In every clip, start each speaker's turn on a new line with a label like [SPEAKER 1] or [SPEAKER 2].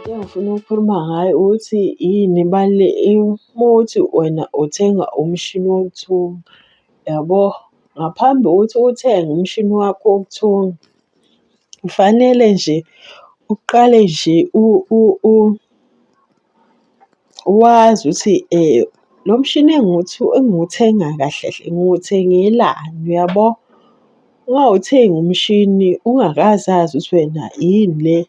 [SPEAKER 1] Into engifuna ukukhuluma ngayo ukuthi yini uma kuwukuthi wena uthenga umshini wokuthunga, yabo. Ngaphambi kokuthi uwuthenge umshini wakho wokuthunga, kufanele nje uqale nje wazi ukuthi lo mshini engiwuthenga kahle hle ngiwuthengelani uyabo? Ungawuthengi umshini ungakazazi ukuthi wena yini le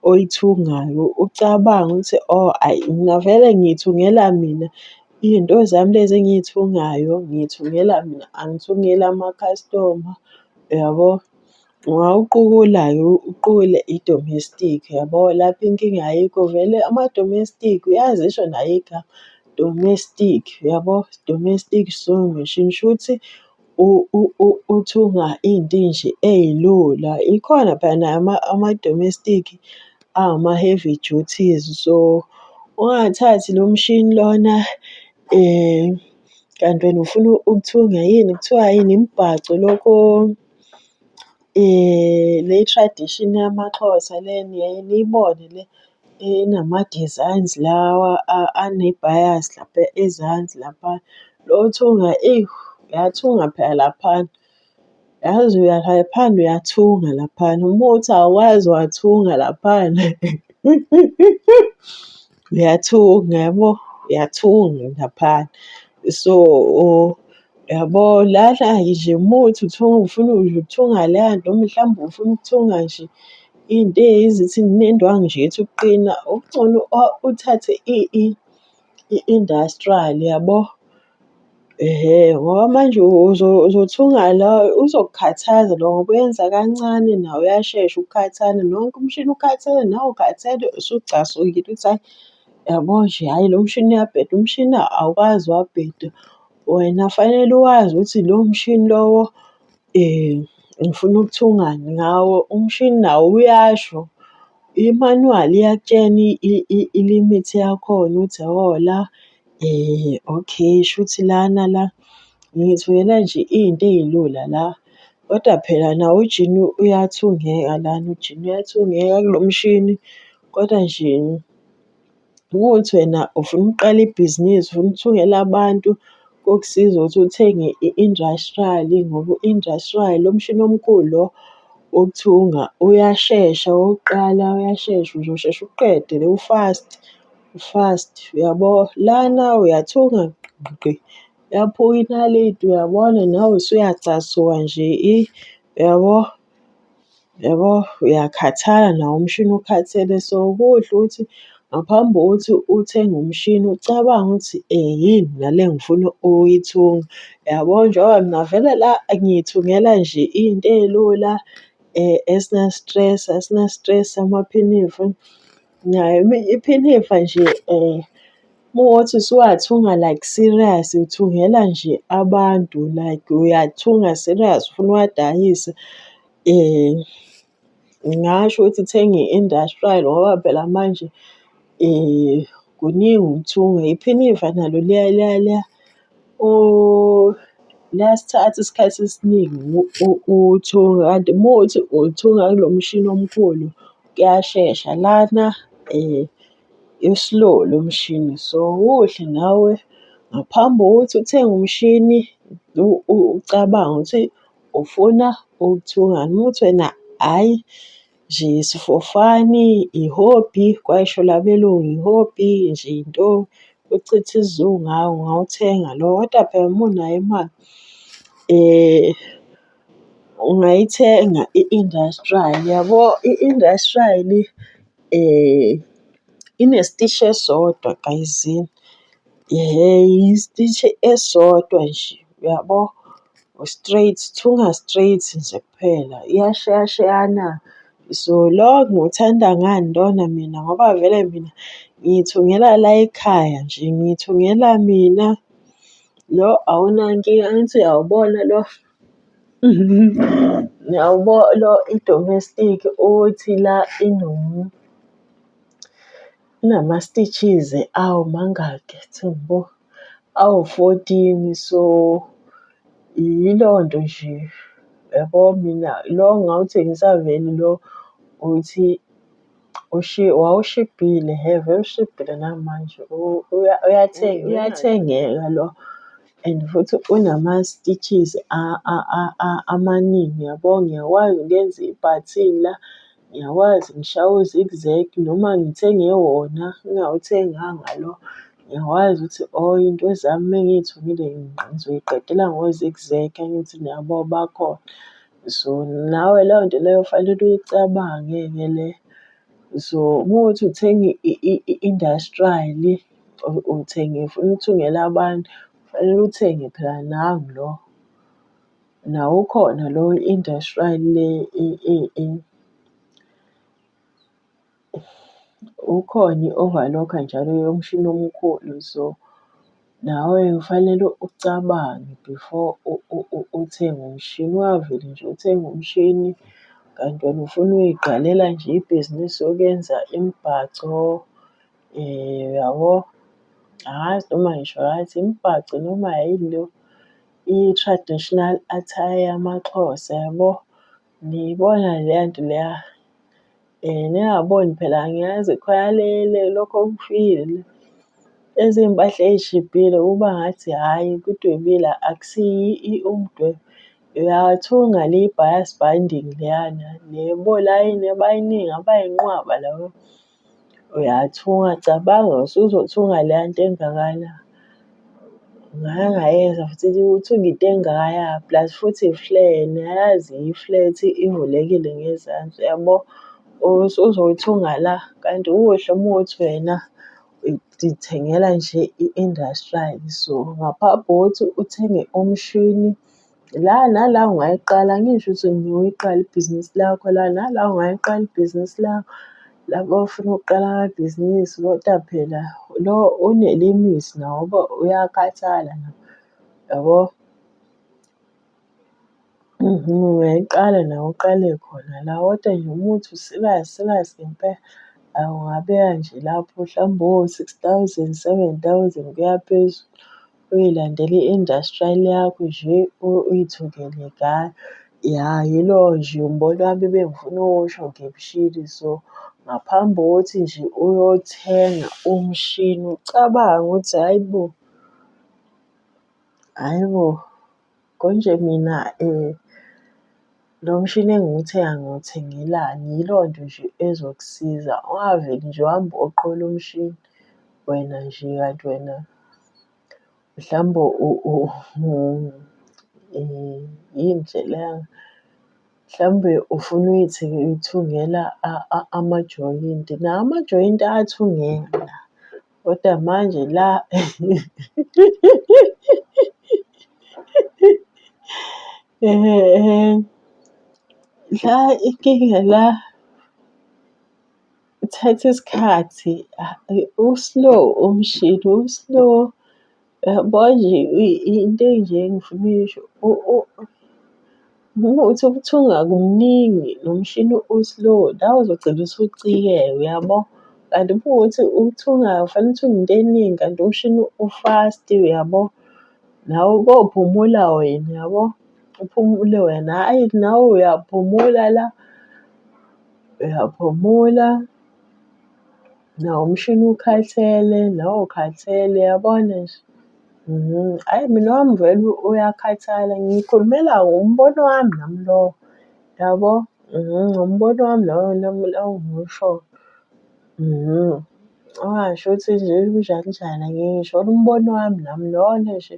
[SPEAKER 1] oyithungayo. Ucabange ukuthi oh ayi mina vele ngiy'thungela mina, iy'nto zami lezi engiy'thungayo ngiy'thungela mina angithungeli amakhastoma, uyabo. Ungawuqukula-ke uqukule i-domestic yabo, lapho inkinga ayikho vele ama-domestic uyazisho naye igama, domestic, uyabo? Domestic sewing machine, shuthi uthunga iy'nto nje ey'lula. Ikhona phela nayo ama-domestic awama-heavy duties. So, ungathathi lo mshini lona kanti wena ufuna ukuthunga yini, kuthiwa yini imibhaco lokhu le tradition yamaXhosa le niyaye niyibone le enama-designs lawa anebhayasi lapha ezansi laphaya. Lothunga eyi, uyathunga phela laphana. Yazi uya laphana uyathunga laphana, uma kuwukuthi awukwazi wathunga laphana uyathunga yabo, uyathunga laphana. So, yabo lana-ke nje uma kuwukuthi uthunga ufuna ukuthunga leya nto noma mhlawumbe ufuna ukuthunga nje iy'nto ezithi nendwangu nje ethi ukuqina, okungcono uthathe i-industrial yabo. Ehhe, ngoba manje uzothunga la uzokukhathaza lo ngoba uyenza kancane nawe uyashesha ukukhathala. Nonke umshini ukhathele nawe ukhathele usucasukile uthi hhayi yabo nje hhayi lo mshini uyabheda. Umshini awukaze wabheda, wena fanele wazi ukuthi lowo mshini lowo ngifuna ukuthungani ngawo. Umshini nawo uyasho, imanuwali iyakutshena ilimithi yakhona ukuthi oh la okay shuthi lana la, ngiy'thungela nje iy'nto ey'lula la. Kodwa phela nawo ujini uyathungeka lana, ujini uyathungeka kulo mshini, kodwa nje ukuthi wena ufuna ukuqala ibhizinisi, ufuna ukuthungela abantu, kokusiza ukuthi uthenge i-industrial ngoba u-industrial lo mshini omkhulu lo wokuthunga uyashesha okokuqala uyashesha, uzosheshe uqede u-fast, u-fast, uyabo. Lana uyathunga gqi, iyaphuka inaliti uyabona nawe usuyacasuka nje uyabo. Yabo, uyakhathala nawo umshini ukhathele. So, kuhle ukuthi ngaphambi kokuthi uthenge umshini ucabange ukuthi yini nale engifuna ukuyithunga. Yabo njengoba mina vele la ngiy'thungela nje iy'nto ey'lula ezina-stress, asina-stress amaphinifa. Nayo iphinifa nje uma kuwukuthi usuwathunga like serious, uthungela nje abantu like uyathunga serious ufuna uwadayise. Ngingasho ukuthi thenga i-industrial ngoba phela manje kuningi ukuthunga. Iphinifa nalo liyasithatha isikhathi esiningi ukuthunga, kanti uma kuwukuthi uthunga kulo mshini omkhulu kuyashesha. Lana u-slow lo mshini, so kuhle nawe ngaphambi kokuthi uthenge umshini ucabange ukuthi ufuna ukuthungani. Uma kuwukuthi wena hhayi nje it's for fun, i-hobby, kwayisho labelungu i-hobby nje into yokuchitha isizungu hhawu ungawuthenga lo. Kodwa phela uma unayo imali ungayithenga i-industrial yabo. I-industrial inesitishi esisodwa gayizini. Ehhe, isitishi esisodwa nje uyabo. U-straight, uthunga straight nje kuphela, iyasheyasheyana. So, lo ngiwuthanda ngani lona mina ngoba vele mina ngiy'thungela layikhaya nje, ngiy'thungela mina. Lo awunankinga, angithi uyawubona lo? Uyawubona lo i-domestic ukuthi la inama-stitches awu mangaki ithi ngibuke, awu-14 so yileyo nto nje. Yabo mina lo ngingawuthengisa vele lo uthi Wawushibhile hhe vele ushibhile namanje uyathengeka lo and futhi unama-stitches amaningi yabo. Ngiyakwazi ukuyenza ibhathini la, ngiyakwazi ngishaye u-zig-zag noma ngithenge wona ngingawuthenganga lo. Ngiyakwazi ukuthi oh iy'nto zami uma ngiy'thungile ngizoyiqedela ngo-zig-zag, angithi niyabo bakhona. So, nawe leyo nto leyo fanele uyicabange-ke le. So, uma kuwukuthi uthenga i-industrial, uthenga ufuna ukuthungela abantu, kufanele uthenge phela nangu lo. Nawo ukhona lo we-industrial le ukhona i-overlocker njalo yomshini omkhulu. So, nawe kufanele ucabange before uthenge umshini. Ungaveli nje uthenge umshini, kanti wena ufuna ukuy'qalela nje ibhizinisi yokwenza imibhaco uyabo. Angazi noma ngisho right, imibhaco noma yini le i-traditional attire yamaXhosa yabo. Niyayibona leya nto leya? Ningaboni phela ngiyazi khona le lokhu okufikile lezi iy'mpahla ey'shibhile kuba ngathi hhayi kudwebile akusiyo umdwebo. Uyathunga le bias binding leyana, le bolayini abayiningi abayinqwaba laba. Uyathunga, cabanga usuzothunga leya nto engakana. Ngake ngayenza futhi uthunga into engakaya, plus futhi i-flare, niyayazi i-flat ivulekile ngezansi uyabo. Usuzoyithunga la, kanti kuhle uma kuwukuthi wena uy'thengela nje i-industrial. So, ngaphambi kokuthi uthenge umshini, la nala ungayiqala angisho ukuthi ngeke uyiqale ibhizinisi lakho la, nala ungayiqala ibhizinisi lakho. Laba abafuna ukuqala amabhizinisi koda phela lo unelimithi nawo ngoba uyakhathala nawo, yabo. Ungayiqala nawe uqale khona la, kodwa nje uma kuwukuthi u-serious serious ngempela, awu ungabeka nje lapho mhlawumbe o-six thousand, seven thousand kuya phezulu. Uy'landele i-industrial yakho nje uy'thungele ngayo. Ya, yilowo nje umbono wami ebengifuna ukuwusho ngemishini. So, ngaphambi kokuthi nje uyothenga umshini ucabange ukuthi hhayi bo, hhayi bo, konje mina lo mshini engiwuthengayo ngiwuthengelani? Yileyo nto nje ezokusiza. Ungaveli nje uhambe uyoqola umshini, wena nje kanti wena mhlawumbe yini nje leya? Mhlawumbe ufuna uy'thungela amajoyinti, nawo amajoyinti ayathungeka la, kodwa manje la la inkinga la ithatha isikhathi, u-slow umshini u-slow. Uyabo nje into enje engifuna ukuyisho uma kuwukuthi ukuthunga kuningi nomshini u-slow, la uzogcina usucikeka uyabo. Kanti uma kuwukuthi ukuthunga kufanele uthunge into eningi kanti umshini u-fast uyabo. Nawe kophumula wena uyabo, kuphumule wena, hhayi nawe uyaphumula la, uyaphumula. Nawo umshini ukhathele, nawe ukhathele uyabona nje. Hhayi mina owami vele uyakhathala, ngiy'khulumela umbono wami nami lowo, yabo. Umbono wami lowo engiwushoyo. Ungasho ukuthi nje kunjani njani, ngiy'sholo umbono wami nami lona nje.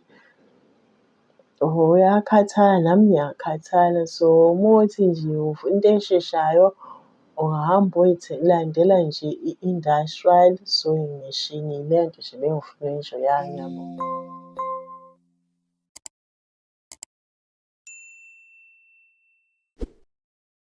[SPEAKER 1] Uyakhathala nami ngiyakhathala so, uma kuwukuthi nje ufuna into esheshayo, ungahamba landela nje i-industrial sewing machine. Ile nto nje ebengifuna ukuyisho, ya ngiyabonga.